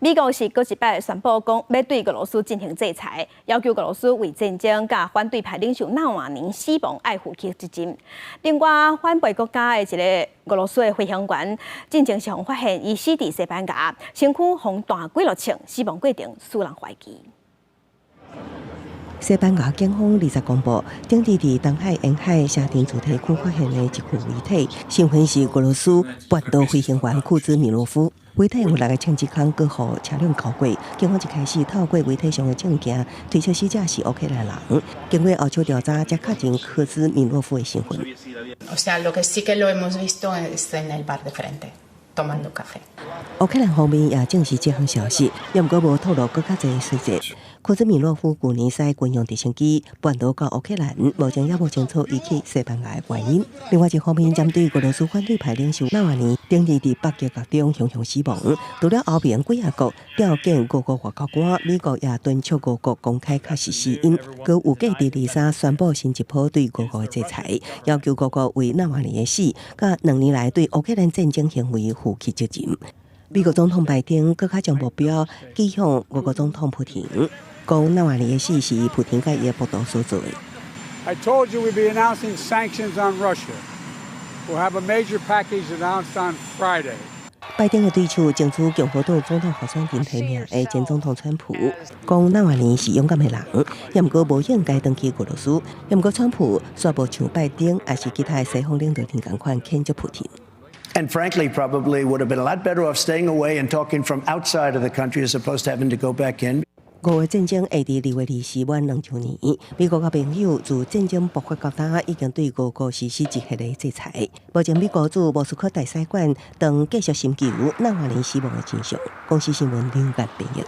美國是閣一擺宣布講，欲對俄羅斯進行制裁，要求俄羅斯為戰爭佮反對派領袖納瓦尼死亡愛負起責任。另外，反背國家的一个俄羅斯的飛行員，進前是予發現伊死佇西班牙，身軀予彈幾落槍，死亡過程使人懷疑。西班牙警方二十公布，頂日佇東海沿海沙丁主題區發現的一具遺體，身份是俄羅斯叛逃飛行員庫茲米洛夫。遺體有六个槍支孔，閣予車輛鉤過。警方一開始透過遺體上的證件推測死者是烏克蘭人。經過後續調查，才確認庫茲米洛夫的身份。 O sea, lo que sí que lo hemos visto es en el bar de frente, tomando café. 烏克蘭方面也證實這項消息，也毋過無透露閣較濟細節。庫茲米洛夫舊年駛軍用直升機叛逃到烏克蘭，目前猶無清楚伊去西班牙的原因。另外一方面，針對俄羅斯反對派領袖納瓦尼頂日佇北極獄中雄雄死亡，除了歐盟幾仔國調遣俄國外交官，美國也敦促俄國公開確實死因。閣預計佇23宣布新一波對俄國的制裁，要求俄國為納瓦尼的死，佮2年來對烏克蘭戰爭行為負起責任。美國總統拜登閣較將目標指向俄國總統普廷，講納瓦尼的死是普廷佮伊的僕徒所做的。 I told you we'd be announcing sanctions on Russia. We'll have a major package announced on Friday. 拜登的對手爭取共和黨總統候選人提名的前總統川普，講納瓦尼是勇敢的人，也毋過無應該轉去俄羅斯。也毋過川普煞無像拜登，抑是其他的西方領導人仝款譴責普廷。 And frankly, probably would have been a lot better off staying away and talking from outside of the country as opposed to having to go back in. 俄烏戰爭會佇2月24滿2週年，美國佮盟友自戰爭爆發到今，已經對俄國實施一系列制裁。目前美國駐莫斯科大使館正繼續尋求納瓦尼死亡的真相。公視新聞劉冠編譯。